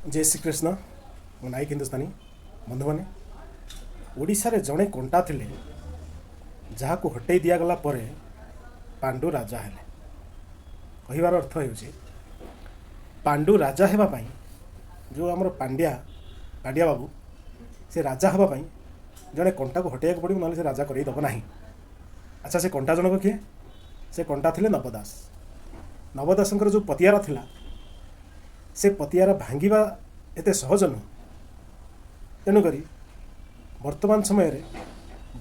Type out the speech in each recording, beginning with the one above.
ଜୟ ଶ୍ରୀକୃଷ୍ଣ। ମୁଁ ନାୟକ ହିନ୍ଦୁସ୍ତାନୀ। ବନ୍ଧୁମାନେ, ଓଡ଼ିଶାରେ ଜଣେ କଣ୍ଟା ଥିଲେ, ଯାହାକୁ ହଟେଇ ଦିଆଗଲା ପରେ ପାଣ୍ଡୁ ରାଜା ହେଲେ। କହିବାର ଅର୍ଥ ହେଉଛି, ପାଣ୍ଡୁ ରାଜା ହେବା ପାଇଁ ଯେଉଁ ଆମର ପାଣ୍ଡିଆ ପାଣ୍ଡିଆ ବାବୁ, ସେ ରାଜା ହେବା ପାଇଁ ଜଣେ କଣ୍ଟାକୁ ହଟେଇବାକୁ ପଡ଼ିବ, ନହେଲେ ସେ ରାଜା କରେଇ ଦେବ ନାହିଁ। ଆଚ୍ଛା, ସେ କଣ୍ଟା ଜଣକ କିଏ? ସେ କଣ୍ଟା ଥିଲେ ନବ ଦାସ। ନବ ଦାସଙ୍କର ଯେଉଁ ପତିଆରା ଥିଲା, ସେ ପତିଆରା ଭାଙ୍ଗିବା ଏତେ ସହଜ ନୁହଁ। ତେଣୁକରି ବର୍ତ୍ତମାନ ସମୟରେ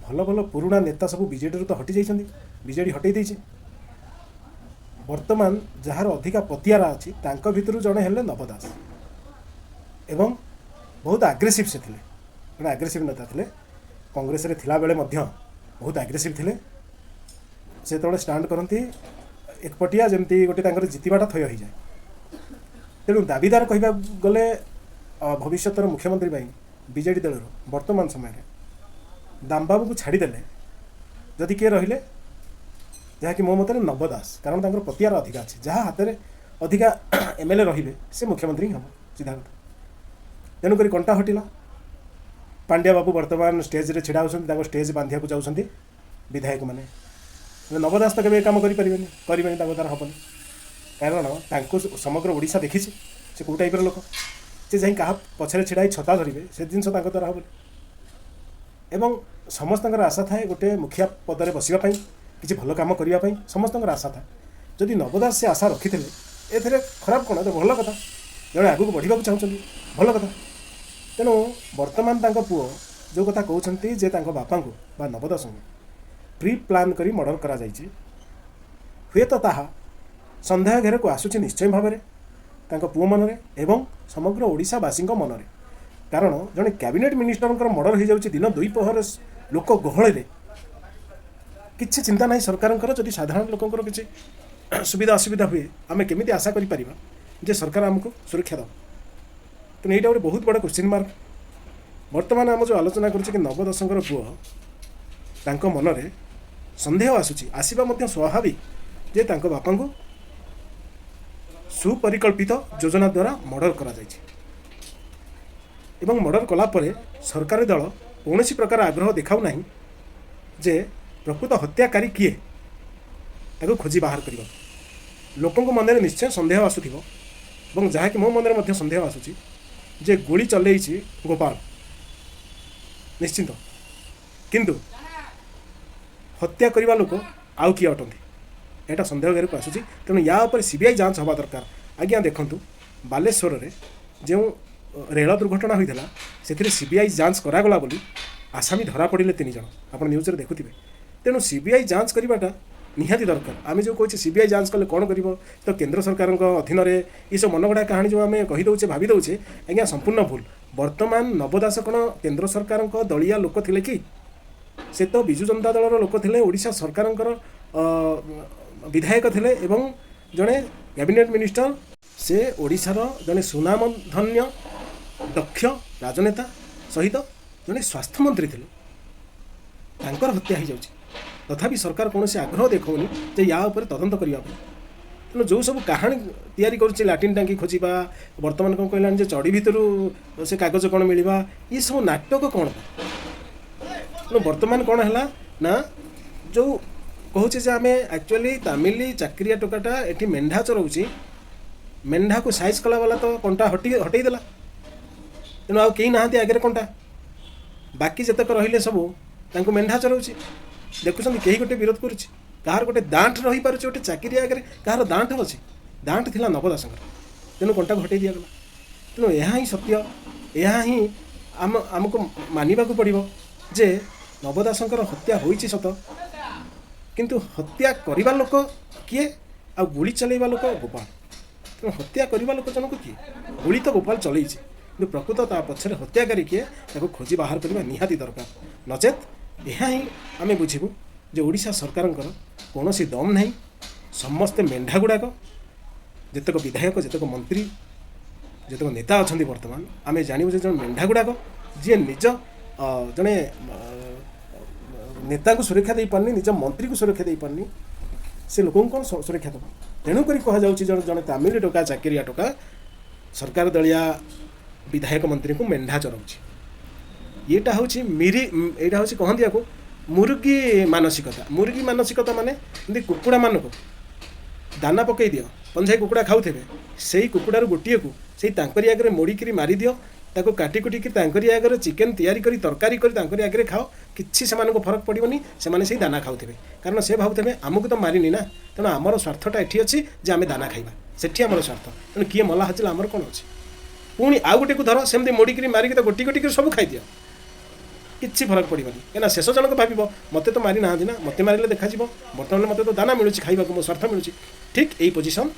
ଭଲ ଭଲ ପୁରୁଣା ନେତା ସବୁ ବିଜେଡ଼ିରୁ ତ ହଟି ଯାଇଛନ୍ତି, ବିଜେଡ଼ି ହଟେଇ ଦେଇଛି। ବର୍ତ୍ତମାନ ଯାହାର ଅଧିକା ପତିଆରା ଅଛି, ତାଙ୍କ ଭିତରୁ ଜଣେ ହେଲେ ନବ ଦାସ ଏବଂ ବହୁତ ଆଗ୍ରେସିଭ୍ ସେ ଥିଲେ। ଜଣେ ଆଗ୍ରେସିଭ୍ ନେତା ଥିଲେ। କଂଗ୍ରେସରେ ଥିଲାବେଳେ ମଧ୍ୟ ବହୁତ ଆଗ୍ରେସିଭ୍ ଥିଲେ। ସେ ଯେତେବେଳେ ଷ୍ଟାଣ୍ଡ କରନ୍ତି ଏକପଟିଆ, ଯେମିତି ଗୋଟେ ତାଙ୍କର ଜିତିବାଟା ଥୟ ହୋଇଯାଏ। ତେଣୁ ଦାବିଦାର କହିବାକୁ ଗଲେ ଭବିଷ୍ୟତର ମୁଖ୍ୟମନ୍ତ୍ରୀ ପାଇଁ ବିଜେଡ଼ି ଦଳରୁ ବର୍ତ୍ତମାନ ସମୟରେ ଦାମବାବୁଙ୍କୁ ଛାଡ଼ିଦେଲେ ଯଦି କିଏ ରହିଲେ, ଯାହାକି ମୋ ମତରେ ନବ ଦାସ। କାରଣ ତାଙ୍କର ପତିଆର ଅଧିକା ଅଛି। ଯାହା ହାତରେ ଅଧିକା ଏମଏଲଏ ରହିବେ, ସେ ମୁଖ୍ୟମନ୍ତ୍ରୀ ହିଁ ହେବ, ସିଧା କଥା। ତେଣୁକରି କଣ୍ଟା ହଟିଲା। ପାଣ୍ଡିଆ ବାବୁ ବର୍ତ୍ତମାନ ଷ୍ଟେଜ୍ରେ ଛିଡ଼ା ହେଉଛନ୍ତି, ତାଙ୍କ ଷ୍ଟେଜ୍ ବାନ୍ଧିବାକୁ ଯାଉଛନ୍ତି ବିଧାୟକମାନେ। ହେଲେ ନବ ଦାସ ତ କେବେ ଏ କାମ କରିପାରିବେନି, କରିବେନି, ତାଙ୍କ ଦ୍ୱାରା ହେବନି। କାରଣ ତାଙ୍କୁ ସମଗ୍ର ଓଡ଼ିଶା ଦେଖିଛି, ସେ କେଉଁ ଟାଇପ୍ର ଲୋକ। ସେ ଯାଇ କାହା ପଛରେ ଛିଡ଼ା ହେଇ ଛତା ଧରିବେ, ସେ ଜିନିଷ ତାଙ୍କ ଦ୍ୱାରା ହେବନି। ଏବଂ ସମସ୍ତଙ୍କର ଆଶା ଥାଏ ଗୋଟେ ମୁଖିଆ ପଦରେ ବସିବା ପାଇଁ, କିଛି ଭଲ କାମ କରିବା ପାଇଁ ସମସ୍ତଙ୍କର ଆଶା ଥାଏ। ଯଦି ନବ ଦାସ ସେ ଆଶା ରଖିଥିଲେ, ଏଥିରେ ଖରାପ କ'ଣ? ଏ ଭଲ କଥା। ଜଣେ ଆଗକୁ ବଢ଼ିବାକୁ ଚାହୁଁଛନ୍ତି, ଭଲ କଥା। ତେଣୁ ବର୍ତ୍ତମାନ ତାଙ୍କ ପୁଅ ଯେଉଁ କଥା କହୁଛନ୍ତି ଯେ ତାଙ୍କ ବାପାଙ୍କୁ ବା ନବ ଦାସଙ୍କୁ ପ୍ରି ପ୍ଲାନ୍ କରି ମର୍ଡ଼ର କରାଯାଇଛି, ହୁଏତ ତାହା ସନ୍ଦେହ ଘେରକୁ ଆସୁଛି ନିଶ୍ଚୟ ଭାବରେ ତାଙ୍କ ପୁଅ ମନରେ ଏବଂ ସମଗ୍ର ଓଡ଼ିଶାବାସୀଙ୍କ ମନରେ। କାରଣ ଜଣେ କ୍ୟାବିନେଟ୍ ମିନିଷ୍ଟରଙ୍କର ମର୍ଡ଼ର ହେଇଯାଉଛି ଦିନ ଦୁଇ ପହର ଲୋକ ଗହଳିରେ, କିଛି ଚିନ୍ତା ନାହିଁ ସରକାରଙ୍କର। ଯଦି ସାଧାରଣ ଲୋକଙ୍କର କିଛି ସୁବିଧା ଅସୁବିଧା ହୁଏ, ଆମେ କେମିତି ଆଶା କରିପାରିବା ଯେ ସରକାର ଆମକୁ ସୁରକ୍ଷା ଦେବ? ତେଣୁ ଏଇଟା ଗୋଟେ ବହୁତ ବଡ଼ କ୍ୱେଶ୍ଚିନ୍ ମାର୍କ। ବର୍ତ୍ତମାନ ଆମ ଯେଉଁ ଆଲୋଚନା କରୁଛେ କି ନବ ଦାସଙ୍କର ପୁଅ, ତାଙ୍କ ମନରେ ସନ୍ଦେହ ଆସୁଛି, ଆସିବା ମଧ୍ୟ ସ୍ୱାଭାବିକ ଯେ ତାଙ୍କ ବାପାଙ୍କୁ ସୁପରିକଳ୍ପିତ ଯୋଜନା ଦ୍ୱାରା ମର୍ଡ଼ର କରାଯାଇଛି ଏବଂ ମର୍ଡ଼ର କଲା ପରେ ସରକାରୀ ଦଳ କୌଣସି ପ୍ରକାର ଆଗ୍ରହ ଦେଖାଉ ନାହିଁ ଯେ ପ୍ରକୃତ ହତ୍ୟାକାରୀ କିଏ, ତାକୁ ଖୋଜି ବାହାର କରିବାକୁ। ଲୋକଙ୍କ ମନରେ ନିଶ୍ଚୟ ସନ୍ଦେହ ଆସୁଥିବ ଏବଂ ଯାହାକି ମୋ ମନରେ ମଧ୍ୟ ସନ୍ଦେହ ଆସୁଛି ଯେ ଗୁଳି ଚଲେଇଛି ଗୋପାଳ ନିଶ୍ଚିନ୍ତ, କିନ୍ତୁ ହତ୍ୟା କରିବା ଲୋକ ଆଉ କିଏ ଅଟନ୍ତି, ଏଇଟା ସନ୍ଦେହ ଘେରକୁ ଆସୁଛି। ତେଣୁ ୟା ଉପରେ ସିବିଆଇ ଯାଞ୍ଚ ହେବା ଦରକାର। ଆଜ୍ଞା ଦେଖନ୍ତୁ, ବାଲେଶ୍ୱରରେ ଯେଉଁ ରେଳ ଦୁର୍ଘଟଣା ହୋଇଥିଲା, ସେଥିରେ ସିବିଆଇ ଯାଞ୍ଚ କରାଗଲା ବୋଲି ଆସାମୀ ଧରା ପଡ଼ିଲେ ତିନି ଜଣ। ଆପଣ ନ୍ୟୁଜ୍ରେ ଦେଖୁଥିବେ। ତେଣୁ ସିବିଆଇ ଯାଞ୍ଚ କରିବାଟା ନିହାତି ଦରକାର। ଆମେ ଯେଉଁ କହୁଛେ ସିବିଆଇ ଯାଞ୍ଚ କଲେ କ'ଣ କରିବ, ତ କେନ୍ଦ୍ର ସରକାରଙ୍କ ଅଧୀନରେ, ଏସବୁ ମନଗଢ଼ା କାହାଣୀ ଯେଉଁ ଆମେ କହିଦେଉଛେ, ଭାବି ଦେଉଛେ, ଆଜ୍ଞା ସମ୍ପୂର୍ଣ୍ଣ ଭୁଲ। ବର୍ତ୍ତମାନ ନବ ଦାସ କ'ଣ କେନ୍ଦ୍ର ସରକାରଙ୍କ ଦଳିଆ ଲୋକ ଥିଲେ କି? ସେ ତ ବିଜୁ ଜନତା ଦଳର ଲୋକ ଥିଲେ, ଓଡ଼ିଶା ସରକାରଙ୍କର ବିଧାୟକ ଥିଲେ ଏବଂ ଜଣେ କ୍ୟାବିନେଟ୍ ମିନିଷ୍ଟର। ସେ ଓଡ଼ିଶାର ଜଣେ ସୁନାମଧନ୍ୟ ଦକ୍ଷ ରାଜନେତା ସହିତ ଜଣେ ସ୍ୱାସ୍ଥ୍ୟମନ୍ତ୍ରୀ ଥିଲେ। ତାଙ୍କର ହତ୍ୟା ହେଇଯାଉଛି, ତଥାପି ସରକାର କୌଣସି ଆଗ୍ରହ ଦେଖାଉନି ଯେ ୟା ଉପରେ ତଦନ୍ତ କରିବା ପାଇଁ। ତେଣୁ ଯେଉଁ ସବୁ କାହାଣୀ ତିଆରି କରୁଛି, ଲାଟିନ୍ ଟାଙ୍କି ଖୋଜିବା, ବର୍ତ୍ତମାନ କ'ଣ କହିଲାଣି ଯେ ଚଡ଼ି ଭିତରୁ ସେ କାଗଜ କ'ଣ ମିଳିବା, ଏସବୁ ନାଟକ କ'ଣ ପାଇଁ? ତେଣୁ ବର୍ତ୍ତମାନ କ'ଣ ହେଲା ନା, ଯେଉଁ କହୁଛେ ଯେ ଆମେ ଆକ୍ଚୁଆଲି ତାମିଲି ଚାକିରିଆ ଟୋକାଟା ଏଠି ମେଣ୍ଢା ଚରାଉଛି, ମେଣ୍ଢାକୁ ସାଇଜ୍ କଲା ବାଲା ତ କଣ୍ଟା ହଟେଇ ଦେଲା। ତେଣୁ ଆଉ କେହି ନାହାନ୍ତି ଆଗରେ କଣ୍ଟା। ବାକି ଯେତେକ ରହିଲେ ସବୁ ତାଙ୍କୁ ମେଣ୍ଢା ଚରାଉଛି। ଦେଖୁଛନ୍ତି, କେହି ଗୋଟେ ବିରୋଧ କରୁଛି? କାହାର ଗୋଟେ ଦାଣ୍ଟ ରହିପାରୁଛି? ଗୋଟେ ଚାକିରିଆ ଆଗରେ କାହାର ଦାଣ୍ଟ ଅଛି? ଦାଣ୍ଟ ଥିଲା ନବ ଦାସଙ୍କର, ତେଣୁ କଣ୍ଟାକୁ ହଟେଇ ଦିଆଗଲା। ତେଣୁ ଏହା ହିଁ ସତ୍ୟ, ଏହା ହିଁ ଆମକୁ ମାନିବାକୁ ପଡ଼ିବ ଯେ ନବ ଦାସଙ୍କର ହତ୍ୟା ହୋଇଛି ସତ, କିନ୍ତୁ ହତ୍ୟା କରିବା ଲୋକ କିଏ ଆଉ ଗୁଳି ଚଲେଇବା ଲୋକ ଗୋପାଳ। ତେଣୁ ହତ୍ୟା କରିବା ଲୋକ ଜଣକ କିଏ? ଗୁଳି ତ ଗୋପାଳ ଚଲେଇଛି, କିନ୍ତୁ ପ୍ରକୃତ ତା ପଛରେ ହତ୍ୟାକାରୀ କିଏ, ତାକୁ ଖୋଜି ବାହାର କରିବା ନିହାତି ଦରକାର। ନଚେତ୍ ଏହା ହିଁ ଆମେ ବୁଝିବୁ ଯେ ଓଡ଼ିଶା ସରକାରଙ୍କର କୌଣସି ଦମ୍ ନାହିଁ। ସମସ୍ତେ ମେଣ୍ଢା ଗୁଡ଼ାକ, ଯେତେକ ବିଧାୟକ, ଯେତେକ ମନ୍ତ୍ରୀ, ଯେତେକ ନେତା ଅଛନ୍ତି ବର୍ତ୍ତମାନ, ଆମେ ଜାଣିବୁ ଯେ ଜଣେ ମେଣ୍ଢା ଗୁଡ଼ାକ, ଯିଏ ନିଜ ଜଣେ ନେତାଙ୍କୁ ସୁରକ୍ଷା ଦେଇପାରୁନି, ନିଜ ମନ୍ତ୍ରୀକୁ ସୁରକ୍ଷା ଦେଇପାରୁନି, ସେ ଲୋକଙ୍କୁ କ'ଣ ସୁରକ୍ଷା ଦେବ? ତେଣୁକରି କୁହାଯାଉଛି ଜଣେ ଜଣେ ତାମିଲ ଟୋକା, ଚାକିରିଆ ଟୋକା, ସରକାର ଦଳିଆ ବିଧାୟକ ମନ୍ତ୍ରୀଙ୍କୁ ମେଣ୍ଢା ଚରାଉଛି। ଇଏଟା ହେଉଛି ମିରି, ଏଇଟା ହେଉଛି କହନ୍ତି ୟାକୁ ମୁର୍ଗୀ ମାନସିକତା। ମୁର୍ଗୀ ମାନସିକତା ମାନେ ଏମିତି କୁକୁଡ଼ାମାନଙ୍କୁ ଦାନା ପକାଇ ଦିଅ, ପଞ୍ଝାଇ କୁକୁଡ଼ା ଖାଉଥିବେ, ସେଇ କୁକୁଡ଼ାରୁ ଗୋଟିଏକୁ ସେଇ ତାଙ୍କରି ଆଗରେ ମୋଡ଼ିକିରି ମାରିଦିଅ, ତାକୁ କାଟି କୁଟିକି ତାଙ୍କରି ଆଗରେ ଚିକେନ୍ ତିଆରି କରି ତରକାରୀ କରି ତାଙ୍କରି ଆଗରେ ଖାଅ, କିଛି ସେମାନଙ୍କୁ ଫରକ ପଡ଼ିବନି। ସେମାନେ ସେଇ ଦାନା ଖାଉଥିବେ, କାରଣ ସେ ଭାବୁଥିବେ ଆମକୁ ତ ମାରିନି ନା, ତେଣୁ ଆମର ସ୍ୱାର୍ଥଟା ଏଠି ଅଛି ଯେ ଆମେ ଦାନା ଖାଇବା, ସେଠି ଆମର ସ୍ୱାର୍ଥ। ତେଣୁ କିଏ ମଲା ହଜିଲା ଆମର କ'ଣ ଅଛି। ପୁଣି ଆଉ ଗୋଟେକୁ ଧର, ସେମିତି ମୋଡ଼ିକିରି ମାରିକି ତ ଗୋଟି ଗୋଟିକିରି ସବୁ ଖାଇଦିଅ, କିଛି ଫରକ ପଡ଼ିବନି। କାହିଁକିନା ଶେଷ ଜଣକ ଭାବିବ ମୋତେ ତ ମାରି ନାହାନ୍ତି ନା, ମୋତେ ମାରିଲେ ଦେଖାଯିବ, ବର୍ତ୍ତମାନ ମୋତେ ତ ଦାନା ମିଳୁଛି ଖାଇବାକୁ, ମୋ ସ୍ୱାର୍ଥ ମିଳୁଛି। ଠିକ୍ ଏଇ ପୋଜିସନ୍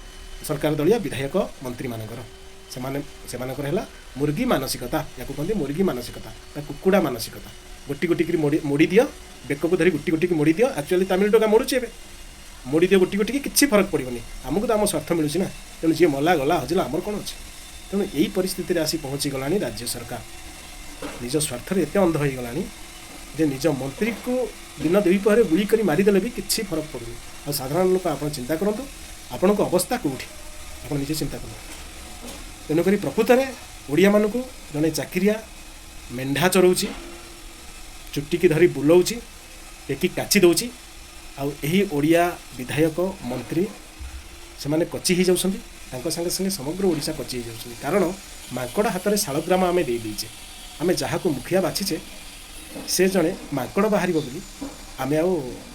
ସରକାର ଦଳୀୟ ବିଧାୟକ ମନ୍ତ୍ରୀମାନଙ୍କର। ସେମାନଙ୍କର ହେଲା ମୁର୍ଗୀ ମାନସିକତା। ୟାକୁ କୁହନ୍ତି ମୁର୍ଗୀ ମାନସିକତା ବା କୁକୁଡ଼ା ମାନସିକତା। ଗୋଟି ଗୋଟିକିରି ମୋଡ଼ି ଦିଅ, ବେକକୁ ଧରି ଗୋଟି ଗୋଟିକି ମୋଡ଼ି ଦିଅ। ଆକ୍ଚୁଆଲି ତାମିଲ ଟୋକା ମୋଡ଼ୁଛି ଏବେ, ମୋଡ଼ି ଦିଅ ଗୋଟି ଗୋଟିକି, କିଛି ଫରକ ପଡ଼ିବନି, ଆମକୁ ତ ଆମ ସ୍ୱାର୍ଥ ମିଳୁଛି ନା, ତେଣୁ ଯିଏ ମଲା ଗଲା ହଜିଲା ଆମର କ'ଣ ଅଛି। ତେଣୁ ଏଇ ପରିସ୍ଥିତିରେ ଆସି ପହଞ୍ଚିଗଲାଣି ରାଜ୍ୟ ସରକାର। ନିଜ ସ୍ୱାର୍ଥରେ ଏତେ ଅନ୍ଧ ହୋଇଗଲାଣି ଯେ ନିଜ ମନ୍ତ୍ରୀକୁ ଦିନ ଦ୍ୱିପହରେ ଗୁଳି କରି ମାରିଦେଲେ ବି କିଛି ଫରକ ପଡ଼ୁନି। ଆଉ ସାଧାରଣ ଲୋକ ଆପଣ ଚିନ୍ତା କରନ୍ତୁ, ଆପଣଙ୍କ ଅବସ୍ଥା କେଉଁଠି, ଆପଣ ନିଜେ ଚିନ୍ତା କରନ୍ତୁ। ତେଣୁକରି ପ୍ରକୃତରେ ଓଡ଼ିଆମାନଙ୍କୁ ଜଣେ ଚାକିରିଆ ମେଣ୍ଢା ଚରାଉଛି, ଚୁଟିକି ଧରି ବୁଲାଉଛି, ଟେକି କାଚି ଦେଉଛି। ଆଉ ଏହି ଓଡ଼ିଆ ବିଧାୟକ ମନ୍ତ୍ରୀ ସେମାନେ କଚି ହେଇଯାଉଛନ୍ତି, ତାଙ୍କ ସାଙ୍ଗେ ସାଙ୍ଗେ ସମଗ୍ର ଓଡ଼ିଶା କଚି ହେଇଯାଉଛନ୍ତି। କାରଣ ମାଙ୍କଡ଼ ହାତରେ ଶାଳଗ୍ରାମ ଆମେ ଦେଇଦେଇଛେ। ଆମେ ଯାହାକୁ ମୁଖିଆ ବାଛିଛେ ସେ ଜଣେ ମାଙ୍କଡ଼ ବାହାରିବ ବୋଲି ଆମେ ଆଉ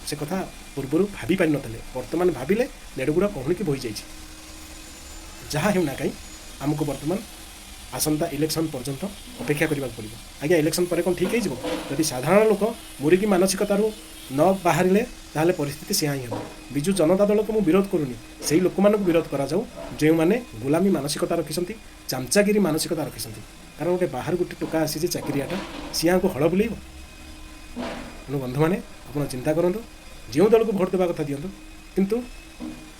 ସେ କଥା ପୂର୍ବରୁ ଭାବି ପାରିନଥିଲେ। ବର୍ତ୍ତମାନ ଭାବିଲେ ନେଡ଼ଗୁଡ଼ା କହୁଣିକି ବୋହିଯାଇଛି। ଯାହା ହେଉନା କାହିଁ ଆମକୁ ବର୍ତ୍ତମାନ ଆସନ୍ତା ଇଲେକ୍ସନ୍ ପର୍ଯ୍ୟନ୍ତ ଅପେକ୍ଷା କରିବାକୁ ପଡ଼ିବ। ଆଜ୍ଞା, ଇଲେକ୍ସନ୍ ପରେ କ'ଣ ଠିକ୍ ହେଇଯିବ? ଯଦି ସାଧାରଣ ଲୋକ ମୁରିକି ମାନସିକତାରୁ ନ ବାହାରିଲେ ତାହେଲେ ପରିସ୍ଥିତି ସେୟା ହିଁ ହେବ। ବିଜୁ ଜନତା ଦଳକୁ ମୁଁ ବିରୋଧ କରୁନି, ସେଇ ଲୋକମାନଙ୍କୁ ବିରୋଧ କରାଯାଉ ଯେଉଁମାନେ ଗୋଲାମୀ ମାନସିକତା ରଖିଛନ୍ତି, ଚାମଚାଗିରି ମାନସିକତା ରଖିଛନ୍ତି। କାରଣ ଗୋଟେ ବାହାରୁ ଗୋଟେ ଟୋକା ଆସିଛି ଚାକିରିଆଟା, ସିଏ ଆଙ୍କୁ ହଳ ବୁଲେଇବ। ତେଣୁ ବନ୍ଧୁମାନେ ଆପଣ ଚିନ୍ତା କରନ୍ତୁ, ଯେଉଁ ଦଳକୁ ଭୋଟ ଦେବା କଥା ଦିଅନ୍ତୁ, କିନ୍ତୁ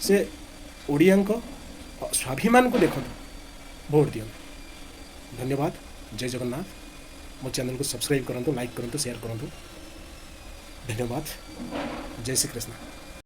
ସେ ଓଡ଼ିଆଙ୍କ ସ୍ୱାଭିମାନକୁ ଦେଖନ୍ତୁ, ଭୋଟ ଦିଅନ୍ତୁ। ଧନ୍ୟବାଦ, ଜୟ ଜଗନ୍ନାଥ। ମୋ ଚ୍ୟାନେଲକୁ ସବସ୍କ୍ରାଇବ୍ କରନ୍ତୁ, ଲାଇକ୍ କରନ୍ତୁ, ସେୟାର କରନ୍ତୁ। ଧନ୍ୟବାଦ, ଜୟ ଶ୍ରୀକୃଷ୍ଣ।